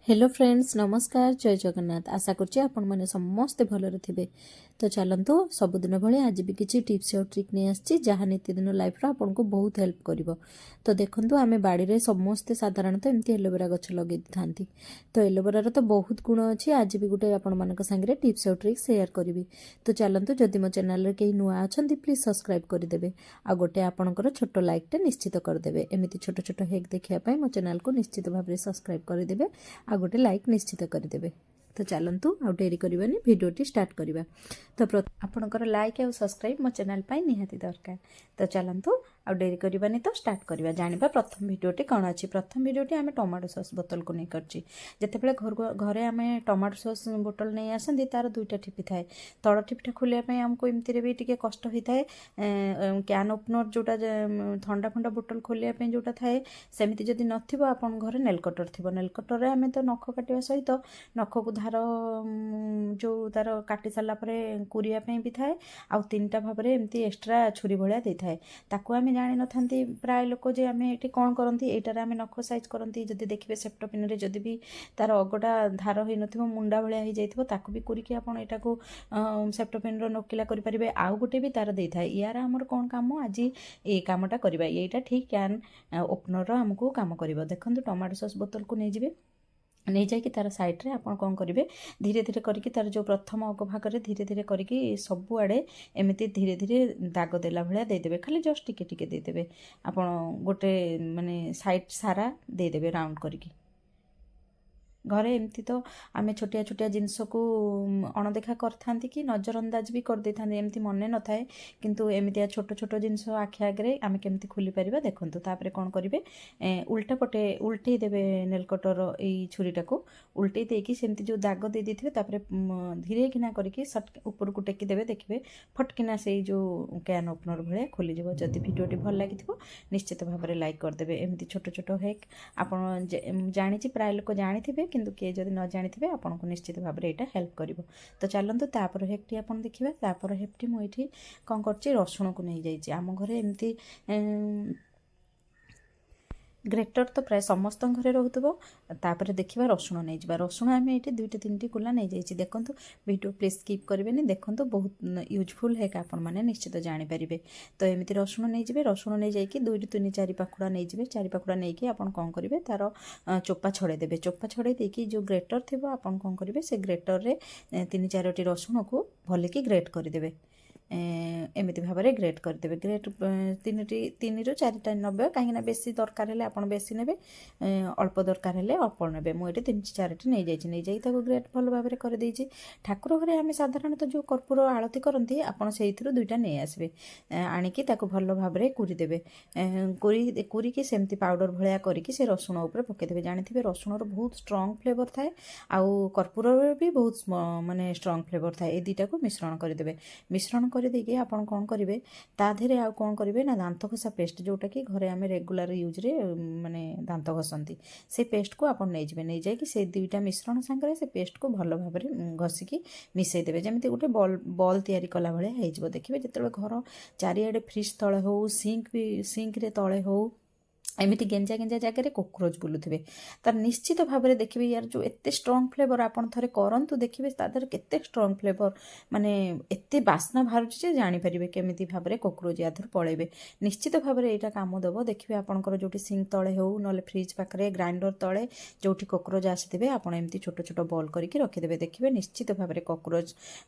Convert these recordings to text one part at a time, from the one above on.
Hello friends, ନମସ୍କାର, ଜୟ ଜଗନ୍ନାଥ। ଆଶା କରୁଛି ଆପଣମାନେ ସମସ୍ତେ ଭଲରେ ଥିବେ। ତ ଚାଲନ୍ତୁ, ସବୁଦିନ ଭଳି ଆଜି ବି କିଛି ଟିପ୍ସ ଆଉ ଟ୍ରିକ୍ ନେଇ ଆସିଛି, ଯାହା ନିତିଦିନ ଲାଇଫ୍ରେ ଆପଣଙ୍କୁ ବହୁତ ହେଲ୍ପ କରିବ। ତ ଦେଖନ୍ତୁ, ଆମେ ବାଡ଼ିରେ ସମସ୍ତେ ସାଧାରଣତଃ ଏମିତି ଏଲୋଭେରା ଗଛ ଲଗେଇ ଦେଇଥାନ୍ତି। ତ ଏଲୋଭେରାର ତ ବହୁତ ଗୁଣ ଅଛି। ଆଜି ବି ଗୋଟେ ଆପଣମାନଙ୍କ ସାଙ୍ଗରେ ଟିପ୍ସ ଆଉ ଟ୍ରିକ୍ ସେୟାର କରିବି। ତ ଚାଲନ୍ତୁ, ଯଦି ମୋ ଚ୍ୟାନେଲରେ କେହି ନୂଆ ଅଛନ୍ତି, ପ୍ଲିଜ୍ ସବସ୍କ୍ରାଇବ୍ କରିଦେବେ ଆଉ ଗୋଟେ ଆପଣଙ୍କର ଛୋଟ ଲାଇକ୍ଟେ ନିଶ୍ଚିତ କରିଦେବେ। ଏମିତି ଛୋଟ ଛୋଟ ହେକ୍ ଦେଖିବା ପାଇଁ ମୋ ଚ୍ୟାନେଲକୁ ନିଶ୍ଚିତ ଭାବରେ ସବସ୍କ୍ରାଇବ୍ କରିଦେବେ ଆଉ ଗୋଟେ ଲାଇକ୍ ନିଶ୍ଚିତ କରିଦେବେ। ତ ଚାଲନ୍ତୁ, ଆଉ ଡେରି କରିବାନି, ଭିଡ଼ିଓଟି ଷ୍ଟାର୍ଟ କରିବା। ତ ଆପଣଙ୍କର ଲାଇକ୍ ଆଉ ସବସ୍କ୍ରାଇବ୍ ମୋ ଚ୍ୟାନେଲ୍ ପାଇଁ ନିହାତି ଦରକାର। ତ ଚାଲନ୍ତୁ, ଆଉ ଡେରି କରିବାନି, ତ ଷ୍ଟାର୍ଟ କରିବା। ଜାଣିବା ପ୍ରଥମ ଭିଡ଼ିଓଟି କ'ଣ ଅଛି। ପ୍ରଥମ ଭିଡ଼ିଓଟି ଆମେ ଟମାଟୋ ସସ୍ ବୋତଲକୁ ନେଇ କରିଛି। ଯେତେବେଳେ ଘରକୁ ଘରେ ଆମେ ଟମାଟୋ ସସ୍ ବୋଟଲ ନେଇ ଆସନ୍ତି, ତାର ଦୁଇଟା ଠିପି ଥାଏ। ତଳ ଠିପିଟା ଖୋଲିବା ପାଇଁ ଆମକୁ ଏମିତିରେ ବି ଟିକେ କଷ୍ଟ ହୋଇଥାଏ। Can opener ଯେଉଁଟା ଥଣ୍ଡା ଫଣ୍ଡା ବୋଟଲ ଖୋଲିବା ପାଇଁ ଯେଉଁଟା ଥାଏ, ସେମିତି ଯଦି ନଥିବ, ଆପଣଙ୍କ ଘରେ ନେଲ୍ କଟର ଥିବ। ନେଲ୍ କଟରରେ ଆମେ ତ ନଖ କାଟିବା ସହିତ ନଖକୁ ଧାର ଯେଉଁ ତାର କାଟି ସାରିଲା ପରେ କୁରିବା ପାଇଁ ବି ଥାଏ, ଆଉ ତିନିଟା ଭାବରେ ଏମିତି ଏକ୍ସଟ୍ରା ଛୁରୀ ଭଳିଆ ଦେଇଥାଏ। ତାକୁ ଆମେ ଜାଣିନଥାନ୍ତି ପ୍ରାୟ ଲୋକ ଯେ ଆମେ ଏଠି କ'ଣ କରନ୍ତି, ଏଇଟାରେ ଆମେ ନଖ ସାଇଜ୍ କରନ୍ତି। ଯଦି ଦେଖିବେ, ସେପ୍ଟୋପିନରେ ଯଦି ବି ତାର ଅଗଟା ଧାର ହେଇନଥିବ, ମୁଣ୍ଡା ଭଳିଆ ହେଇଯାଇଥିବ, ତାକୁ ବି କୁରିକି ଆପଣ ଏଇଟାକୁ ସେପ୍ଟୋପିନ୍ର ନୋକିଲା କରିପାରିବେ। ଆଉ ଗୋଟେ ବି ତାର ଦେଇଥାଏ। ୟାର ଆମର କ'ଣ କାମ, ଆଜି ଏଇ କାମଟା କରିବା। ଏଇଟା ଠିକ୍ can ଓପନର୍ର ଆମକୁ କାମ କରିବ। ଦେଖନ୍ତୁ, ଟମାଟୋ ସସ୍ ବୋତଲକୁ ନେଇଯିବେ। ନେଇଯାଇକି ତାର ସାଇଡ଼୍ରେ ଆପଣ କ'ଣ କରିବେ, ଧୀରେ ଧୀରେ କରିକି ତାର ଯେଉଁ ପ୍ରଥମ ଅଗ ଭାଗରେ ଧୀରେ ଧୀରେ କରିକି ସବୁଆଡ଼େ ଏମିତି ଧୀରେ ଧୀରେ ଦାଗ ଦେଲା ଭଳିଆ ଦେଇଦେବେ। ଖାଲି ଜଷ୍ଟ ଟିକେ ଟିକେ ଦେଇଦେବେ। ଆପଣ ଗୋଟେ ମାନେ ସାଇଡ଼୍ ସାରା ଦେଇଦେବେ ରାଉଣ୍ଡ କରିକି। ଘରେ ଏମିତି ତ ଆମେ ଛୋଟିଆ ଛୋଟିଆ ଜିନିଷକୁ ଅଣଦେଖା କରିଥାନ୍ତି କି ନଜରଅନ୍ଦାଜ ବି କରିଦେଇଥାନ୍ତି, ଏମିତି ମନେ ନଥାଏ। କିନ୍ତୁ ଏମିତିଆ ଛୋଟ ଛୋଟ ଜିନିଷ ଆଖି ଆଗରେ ଆମେ କେମିତି ଖୋଲିପାରିବା, ଦେଖନ୍ତୁ। ତାପରେ କ'ଣ କରିବେ? ଉଲ୍ଟା ପଟେ ଉଲ୍ଟେଇ ଦେବେ। ନେଲକଟର ଏଇ ଛୁରୀଟାକୁ ଉଲ୍ଟେଇ ଦେଇକି ସେମିତି ଯେଉଁ ଦାଗ ଦେଇ ଦେଇଥିବେ, ତାପରେ ଧୀରେ କିନା କରିକି ସଟ୍ ଉପରକୁ ଟେକି ଦେବେ। ଦେଖିବେ, ଫଟକିନା ସେଇ ଯେଉଁ can opener ଭଳିଆ ଖୋଲିଯିବ। ଯଦି ଭିଡ଼ିଓଟି ଭଲ ଲାଗିଥିବ, ନିଶ୍ଚିତ ଭାବରେ ଲାଇକ୍ କରିଦେବେ। ଏମିତି ଛୋଟ ଛୋଟ ହେକ୍ ଆପଣ ଜାଣିଛି ପ୍ରାୟ ଲୋକ ଜାଣିଥିବେ, କିନ୍ତୁ କିଏ ଯଦି ନ ଜାଣିଥିବେ, ଆପଣଙ୍କୁ ନିଶ୍ଚିତ ଭାବରେ ଏଇଟା ହେଲ୍ପ କରିବ। ତ ଚାଲନ୍ତୁ, ତାପର ହେକ୍ଟି ଆପଣ ଦେଖିବା। ତାପର ହେକ୍ଟି ମୁଁ ଏଇଠି କ'ଣ କରିଛି, ରସୁଣକୁ ନେଇଯାଇଛି। ଆମ ଘରେ ଏମିତି ଗ୍ରେଟର ତ ପ୍ରାୟ ସମସ୍ତଙ୍କ ଘରେ ରହୁଥିବ। ତାପରେ ଦେଖିବା, ରସୁଣ ନେଇଯିବା। ରସୁଣ ଆମେ ଏଇଠି ଦୁଇଟି ତିନିଟି କୁଲା ନେଇଯାଇଛି। ଦେଖନ୍ତୁ, ଭିଡ଼ିଓ ପ୍ଲିଜ୍ ସ୍କିପ୍ କରିବେନି, ଦେଖନ୍ତୁ, ବହୁତ ୟୁଜଫୁଲ୍ ହେକ୍, ଆପଣମାନେ ନିଶ୍ଚିତ ଜାଣିପାରିବେ। ତ ଏମିତି ରସୁଣ ନେଇଯିବେ। ରସୁଣ ନେଇଯାଇକି ଦୁଇଟି ତିନି ଚାରି ପାଖୁଡ଼ା ନେଇଯିବେ। ଚାରି ପାଖୁଡ଼ା ନେଇକି ଆପଣ କ'ଣ କରିବେ, ତାର ଚୋପା ଛଡ଼େଇ ଦେବେ। ଚୋପା ଛଡ଼େଇ ଦେଇକି ଯେଉଁ ଗ୍ରେଟର ଥିବ, ଆପଣ କ'ଣ କରିବେ, ସେ ଗ୍ରେଟରରେ ତିନି ଚାରୋଟି ରସୁଣକୁ ଭଲିକି ଗ୍ରେଟ୍ କରିଦେବେ। ଏମିତି ଭାବରେ ଗ୍ରେଟ୍ କରିଦେବେ। ଗ୍ରେଟ୍ ତିନିଟି, ତିନିରୁ ଚାରିଟା ନେବେ, କାହିଁକିନା ବେଶୀ ଦରକାର ହେଲେ ଆପଣ ବେଶୀ ନେବେ, ଅଳ୍ପ ଦରକାର ହେଲେ ଅଳ୍ପ ନେବେ। ମୁଁ ଏଠି ତିନି ଚାରିଟି ନେଇଯାଇଛି। ନେଇଯାଇକି ତାକୁ ଗ୍ରେଟ୍ ଭଲ ଭାବରେ କରିଦେଇଛି। ଠାକୁର ଘରେ ଆମେ ସାଧାରଣତଃ ଯେଉଁ କର୍ପୂର ଆଳତି କରନ୍ତି, ଆପଣ ସେଇଥିରୁ ଦୁଇଟା ନେଇ ଆସିବେ। ଆଣିକି ତାକୁ ଭଲ ଭାବରେ କୁରିଦେବେ। କୁରିକି ସେମିତି ପାଉଡ଼ର ଭଳିଆ କରିକି ସେ ରସୁଣ ଉପରେ ପକାଇଦେବେ। ଜାଣିଥିବେ, ରସୁଣର ବହୁତ ଷ୍ଟ୍ରଙ୍ଗ ଫ୍ଲେଭର ଥାଏ ଆଉ କର୍ପୂରର ବି ବହୁତ ମାନେ ଷ୍ଟ୍ରଙ୍ଗ ଫ୍ଲେଭର ଥାଏ। ଏ ଦୁଇଟାକୁ ମିଶ୍ରଣ କରିଦେବେ। ମିଶ୍ରଣ କରିଦେଇକି ଆପଣ କ'ଣ କରିବେ, ତା ଦେହରେ ଆଉ କ'ଣ କରିବେ ନା ଦାନ୍ତ ଘଷା ପେଷ୍ଟ, ଯେଉଁଟାକି ଘରେ ଆମେ ରେଗୁଲାର ୟୁଜ୍ରେ ମାନେ ଦାନ୍ତ ଘଷନ୍ତି, ସେ ପେଷ୍ଟକୁ ଆପଣ ନେଇଯିବେ। ନେଇଯାଇକି ସେ ଦୁଇଟା ମିଶ୍ରଣ ସାଙ୍ଗରେ ସେ ପେଷ୍ଟକୁ ଭଲ ଭାବରେ ଘଷିକି ମିଶାଇ ଦେବେ, ଯେମିତି ଗୋଟେ ବଲ୍ ବଲ୍ ତିଆରି କଲା ଭଳିଆ ହେଇଯିବ। ଦେଖିବେ, ଯେତେବେଳେ ଘର ଚାରିଆଡ଼େ ଫ୍ରିଜ୍ ତଳେ ହେଉ, ସିଙ୍କ ବି ସିଙ୍କରେ ତଳେ ହେଉ, ଏମିତି ଗେଞ୍ଜା ଗେଞ୍ଜା ଜାଗାରେ କକ୍ରୋଚ୍ ବୁଲୁଥିବେ, ତାର ନିଶ୍ଚିତ ଭାବରେ ଦେଖିବେ, ୟାର ଯେଉଁ ଏତେ ଷ୍ଟ୍ରଙ୍ଗ ଫ୍ଲେଭର, ଆପଣ ଥରେ କରନ୍ତୁ, ଦେଖିବେ ତା ଦେହରେ କେତେ ଷ୍ଟ୍ରଙ୍ଗ ଫ୍ଲେଭର, ମାନେ ଏତେ ବାସ୍ନା ବାହାରୁଛି ଯେ ଜାଣିପାରିବେ କେମିତି ଭାବରେ କକ୍ରୋଚ୍ ୟା ଦେହରୁ ପଳେଇବେ। ନିଶ୍ଚିତ ଭାବରେ ଏଇଟା କାମ ଦେବ। ଦେଖିବେ, ଆପଣଙ୍କର ଯେଉଁଠି ସିଙ୍କ ତଳେ ହେଉ, ନହେଲେ ଫ୍ରିଜ୍ ପାଖରେ, ଗ୍ରାଇଣ୍ଡର ତଳେ ଯେଉଁଠି କକ୍ରୋଚ୍ ଆସିଥିବେ, ଆପଣ ଏମିତି ଛୋଟ ଛୋଟ ବଲ୍ କରିକି ରଖିଦେବେ। ଦେଖିବେ, ନିଶ୍ଚିତ ଭାବରେ କକ୍ରୋଚ୍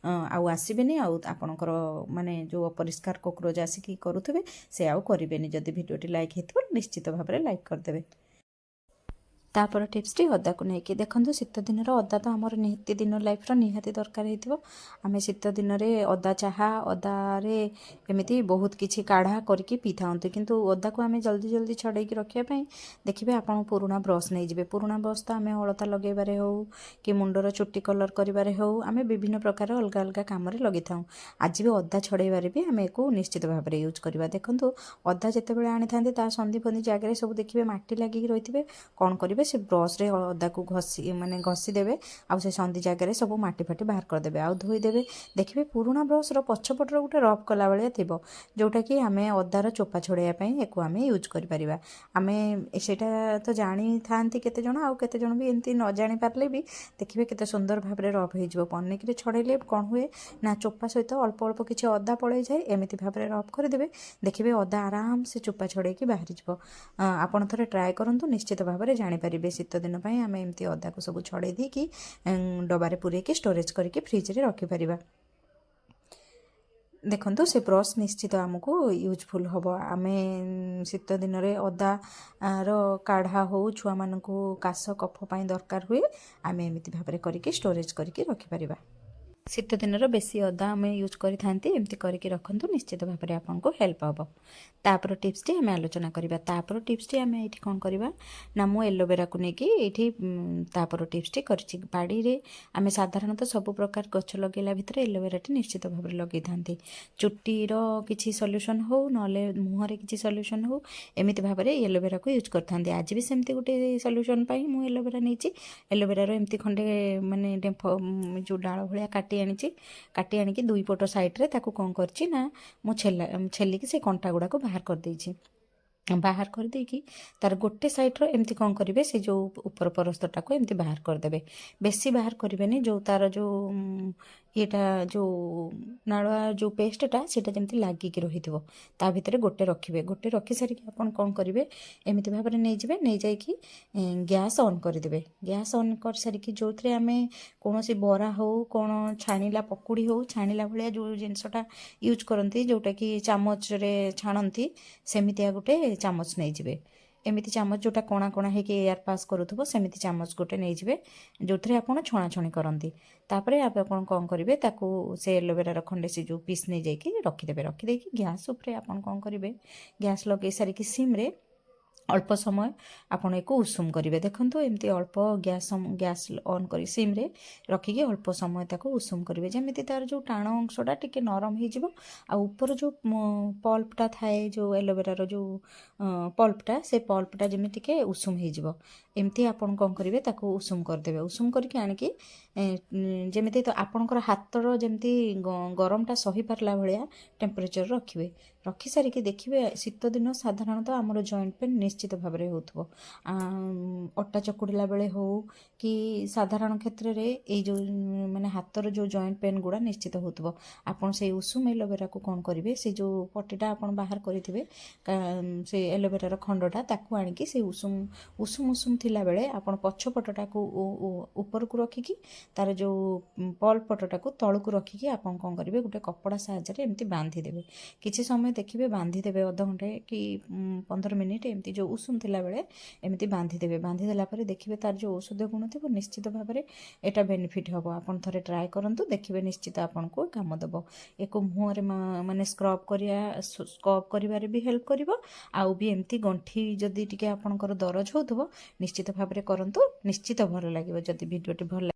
ଆଉ ଆସିବେନି, ଆଉ ଆପଣଙ୍କର ମାନେ ଯେଉଁ ଅପରିଷ୍କାର କକ୍ରୋଚ୍ ଆସିକି କରୁଥିବେ, ସେ ଆଉ କରିବେନି। ଯଦି ଭିଡ଼ିଓଟି ଲାଇକ୍ ହେଇଥିବ, ନିଶ୍ଚିତ ଭାବରେ ଲାଇକ୍ କରିଦେବେ। ତାପର ଟିପ୍ସଟି ଅଦାକୁ ନେଇକି। ଦେଖନ୍ତୁ, ଶୀତ ଦିନର ଅଦା ତ ଆମର ନିତିଦିନ ଲାଇଫ୍ର ନିହାତି ଦରକାର ହେଇଥିବ। ଆମେ ଶୀତ ଦିନରେ ଅଦା ଚାହା, ଅଦାରେ ଏମିତି ବହୁତ କିଛି କାଢ଼ା କରିକି ପିଇଥାନ୍ତି। କିନ୍ତୁ ଅଦାକୁ ଆମେ ଜଲ୍ଦି ଜଲ୍ଦି ଛଡ଼େଇକି ରଖିବା ପାଇଁ, ଦେଖିବେ, ଆପଣ ପୁରୁଣା ବ୍ରସ୍ ନେଇଯିବେ। ପୁରୁଣା ବ୍ରସ୍ ତ ଆମେ ଅଳତା ଲଗାଇବାରେ ହେଉ କି ମୁଣ୍ଡର ଚୁଟି କଲର୍ କରିବାରେ ହେଉ, ଆମେ ବିଭିନ୍ନ ପ୍ରକାର ଅଲଗା ଅଲଗା କାମରେ ଲଗେଇଥାଉ। ଆଜି ବି ଅଦା ଛଡ଼େଇବାରେ ବି ଆମେ ଏକୁ ନିଶ୍ଚିତ ଭାବରେ ୟୁଜ୍ କରିବା। ଦେଖନ୍ତୁ, ଅଦା ଯେତେବେଳେ ଆଣିଥାନ୍ତି, ତା ସନ୍ଧି ଫନ୍ଧି ଜାଗାରେ ସବୁ ଦେଖିବେ ମାଟି ଲାଗିକି ରହିଥିବେ। କ'ଣ କରିବେ? କରିବେ, ସେ ବ୍ରସ୍ରେ ଅଦାକୁ ଘଷି ମାନେ ଘଷିଦେବେ ଆଉ ସେ ସନ୍ଧି ଜାଗାରେ ସବୁ ମାଟି ଫାଟି ବାହାର କରିଦେବେ ଆଉ ଧୋଇଦେବେ। ଦେଖିବେ ପୁରୁଣା ବ୍ରସ୍ର ପଛପଟର ଗୋଟେ ରଫ୍ କଲା ଭଳିଆ ଥିବ, ଯେଉଁଟାକି ଆମେ ଅଦାର ଚୋପା ଛଡ଼େଇବା ପାଇଁ ୟାକୁ ଆମେ ୟୁଜ୍ କରିପାରିବା। ଆମେ ସେଇଟା ତ ଜାଣିଥାନ୍ତି କେତେଜଣ, ଆଉ କେତେଜଣ ବି ଏମିତି ନ ଜାଣିପାରିଲେ ବି ଦେଖିବେ କେତେ ସୁନ୍ଦର ଭାବରେ ରଫ୍ ହେଇଯିବ। ପନିକିରେ ଛଡ଼େଇଲେ କ'ଣ ହୁଏ ନା, ଚୋପା ସହିତ ଅଳ୍ପ ଅଳ୍ପ କିଛି ଅଦା ପଳେଇଯାଏ। ଏମିତି ଭାବରେ ରଫ୍ କରିଦେବେ, ଦେଖିବେ ଅଦା ଆରାମସେ ଚୋପା ଛଡ଼େଇକି ବାହାରିଯିବ। ଆପଣ ଥରେ ଟ୍ରାଏ କରନ୍ତୁ, ନିଶ୍ଚିତ ଭାବରେ ଜାଣିପାରିବେ। ଶୀତ ଦିନ ପାଇଁ ଆମେ ଏମିତି ଅଦାକୁ ସବୁ ଛଡ଼େଇ ଦେଇକି ଡବାରେ ପୂରେଇକି ଷ୍ଟୋରେଜ୍ କରିକି ଫ୍ରିଜ୍ରେ ରଖିପାରିବା। ଦେଖନ୍ତୁ, ସେ ବ୍ରସ୍ ନିଶ୍ଚିତ ଆମକୁ ୟୁଜଫୁଲ୍ ହେବ। ଆମେ ଶୀତ ଦିନରେ ଅଦାର କାଢ଼ା ହେଉ, ଛୁଆମାନଙ୍କୁ କାଶ କଫ ପାଇଁ ଦରକାର ହୁଏ, ଆମେ ଏମିତି ଭାବରେ କରିକି ଷ୍ଟୋରେଜ୍ କରିକି ରଖିପାରିବା। ଶୀତ ଦିନର ବେଶୀ ଅଦା ଆମେ ୟୁଜ୍ କରିଥାନ୍ତି। ଏମିତି କରିକି ରଖନ୍ତୁ, ନିଶ୍ଚିତ ଭାବରେ ଆପଣଙ୍କୁ ହେଲ୍ପ ହେବ। ତାପର ଟିପ୍ସଟି ଆମେ ଆଲୋଚନା କରିବା। ତାପର ଟିପ୍ସଟି ଆମେ ଏଇଠି କ'ଣ କରିବା ନା, ମୁଁ ଏଲୋଭେରାକୁ ନେଇକି ଏଇଠି ତାପର ଟିପ୍ସଟି କରିଛି। ବାଡ଼ିରେ ଆମେ ସାଧାରଣତଃ ସବୁ ପ୍ରକାର ଗଛ ଲଗେଇଲା ଭିତରେ ଏଲୋଭେରାଟି ନିଶ୍ଚିତ ଭାବରେ ଲଗେଇଥାନ୍ତି। ଚୁଟିର କିଛି ସଲ୍ୟୁସନ୍ ହେଉ, ନହେଲେ ମୁହଁରେ କିଛି ସଲ୍ୟୁସନ୍ ହେଉ, ଏମିତି ଭାବରେ ଏଲୋଭେରାକୁ ୟୁଜ୍ କରିଥାନ୍ତି। ଆଜି ବି ସେମିତି ଗୋଟେ ସଲ୍ୟୁସନ୍ ପାଇଁ ମୁଁ ଏଲୋଭେରା ନେଇଛି। ଏଲୋଭେରାର ଏମିତି ଖଣ୍ଡେ ମାନେ ଡେମ୍ଫ ଯେଉଁ ଡାଳ ଭଳିଆ କାଟି ଆଣିଛି। କାଟି ଆଣିକି ଦୁଇ ପଟ ସାଇଡ଼୍ରେ ତାକୁ କ'ଣ କରିଛି ନା, ମୁଁ ଛେଲିକି ସେ କଣ୍ଟା ଗୁଡ଼ାକୁ ବାହାର କରିଦେଇଛି। ବାହାର କରିଦେଇକି ତାର ଗୋଟେ ସାଇଡ଼୍ର ଏମିତି କ'ଣ କରିବେ, ସେ ଯେଉଁ ଉପର ପରସ୍ତରଟାକୁ ଏମିତି ବାହାର କରିଦେବେ। ବେଶୀ ବାହାର କରିବେନି, ଯେଉଁ ତାର ଯେଉଁ ଇଏଟା, ଯେଉଁ ନାଳୁଆ ଯେଉଁ ପେଷ୍ଟଟା, ସେଇଟା ଯେମିତି ଲାଗିକି ରହିଥିବ ତା ଭିତରେ ଗୋଟେ ରଖିବେ। ଗୋଟେ ରଖି ସାରିକି ଆପଣ କ'ଣ କରିବେ, ଏମିତି ଭାବରେ ନେଇଯିବେ। ନେଇଯାଇକି ଗ୍ୟାସ୍ ଅନ୍ କରିଦେବେ। ଗ୍ୟାସ୍ ଅନ୍ କରିସାରିକି ଯେଉଁଥିରେ ଆମେ କୌଣସି ବରା ହେଉ, କ'ଣ ଛାଣିଲା ପକୁଡ଼ି ହେଉ, ଛାଣିଲା ଭଳିଆ ଯେଉଁ ଜିନିଷଟା ୟୁଜ୍ କରନ୍ତି, ଯେଉଁଟାକି ଚାମଚରେ ଛାଣନ୍ତି, ସେମିତିଆ ଗୋଟେ ଚାମଚ ନେଇଯିବେ। ଏମିତି ଚାମଚ ଯେଉଁଟା କଣା କଣା ହେଇକି ଏୟାର ପାସ୍ କରୁଥିବ, ସେମିତି ଚାମଚ ଗୋଟେ ନେଇଯିବେ ଯେଉଁଥିରେ ଆପଣ ଛଣାଛଣି କରନ୍ତି। ତାପରେ ଆପଣ କ'ଣ କରିବେ, ତାକୁ ସେ ଏଲୋଭେରାର ଖଣ୍ଡେ ସେ ଯେଉଁ ପିସ୍ ନେଇଯାଇକି ରଖିଦେବେ। ରଖିଦେଇକି ଗ୍ୟାସ୍ ଉପରେ ଆପଣ କ'ଣ କରିବେ, ଗ୍ୟାସ୍ ଲଗେଇ ସାରିକି ସିମ୍ରେ ଅଳ୍ପ ସମୟ ଆପଣ ୟାକୁ ଉଷୁମ କରିବେ। ଦେଖନ୍ତୁ, ଏମିତି ଅଳ୍ପ ଗ୍ୟାସ୍ ଗ୍ୟାସ୍ ଅନ୍ କରି ସିମ୍ରେ ରଖିକି ଅଳ୍ପ ସମୟ ତାକୁ ଉଷୁମ କରିବେ, ଯେମିତି ତାର ଯେଉଁ ଟାଣ ଅଂଶଟା ଟିକେ ନରମ ହେଇଯିବ ଆଉ ଉପର ଯେଉଁ ପଲ୍ପଟା ଥାଏ, ଯେଉଁ ଏଲୋଭେରାର ଯେଉଁ ପଲ୍ପଟା, ସେ ପଲ୍ପଟା ଯେମିତି ଟିକେ ଉଷୁମ ହେଇଯିବ। ଏମିତି ଆପଣ କ'ଣ କରିବେ, ତାକୁ ଉଷୁମ କରିଦେବେ। ଉଷୁମ କରିକି ଆଣିକି ଯେମିତି ତ ଆପଣଙ୍କର ହାତର ଯେମିତି ଗରମଟା ସହିପାରିଲା ଭଳିଆ ଟେମ୍ପରେଚର୍ ରଖିବେ। ରଖି ସାରିକି ଦେଖିବେ, ଶୀତ ଦିନ ସାଧାରଣତଃ ଆମର ଜଏଣ୍ଟ ପେନ୍ ନିଶ୍ଚିତ ଭାବରେ ହେଉଥିବ। ଅଟା ଚକୁଡ଼ିଲା ବେଳେ ହେଉ କି ସାଧାରଣ କ୍ଷେତ୍ରରେ ଏଇ ଯେଉଁ ମାନେ ହାତର ଯେଉଁ ଜଏଣ୍ଟ ପେନ୍ ଗୁଡ଼ା ନିଶ୍ଚିତ ହେଉଥିବ। ଆପଣ ସେଇ ଉଷୁମ ଏଲୋଭେରାକୁ କ'ଣ କରିବେ, ସେ ଯେଉଁ ପଟିଟା ଆପଣ ବାହାର କରିଥିବେ, ସେ ଏଲୋଭେରାର ଖଣ୍ଡଟା, ତାକୁ ଆଣିକି ସେ ଉଷୁମ ଉଷୁମ ଉଷୁମ ଥିଲାବେଳେ ଆପଣ ପଛ ପଟଟାକୁ ଉପରକୁ ରଖିକି, ତାର ଯେଉଁ ପଲ୍ପ ପଟଟାକୁ ତଳକୁ ରଖିକି ଆପଣ କ'ଣ କରିବେ, ଗୋଟେ କପଡ଼ା ସାହାଯ୍ୟରେ ଏମିତି ବାନ୍ଧିଦେବେ। କିଛି ସମୟ ଦେଖିବେ ବାନ୍ଧିଦେବେ, ଅଧଘଣ୍ଟେ କି 15 ମିନିଟ୍ ଏମିତି ଯେଉଁ ଉଷୁମ ଥିଲାବେଳେ ଏମିତି ବାନ୍ଧିଦେବେ। ବାନ୍ଧିଦେଲା ପରେ ଦେଖିବେ ତାର ଯେଉଁ ଔଷଧ ଗୁଣ ଥିବ, ନିଶ୍ଚିତ ଭାବରେ ଏଇଟା ବେନିଫିଟ୍ ହେବ। ଆପଣ ଥରେ ଟ୍ରାଏ କରନ୍ତୁ, ଦେଖିବେ ନିଶ୍ଚିତ ଆପଣଙ୍କୁ କାମ ଦେବ। ୟାକୁ ମୁହଁରେ ମାନେ ସ୍କ୍ରବ୍ କରିବାରେ ବି ହେଲ୍ପ କରିବ। ଆଉ ବି ଏମିତି ଗଣ୍ଠି ଯଦି ଟିକେ ଆପଣଙ୍କର ଦରଜ ହେଉଥିବ, ନିଶ୍ଚିତ ଭାବରେ କରନ୍ତୁ, ନିଶ୍ଚିତ ଭଲ ଲାଗିବ। ଯଦି ଭିଡ଼ିଓଟି ଭଲ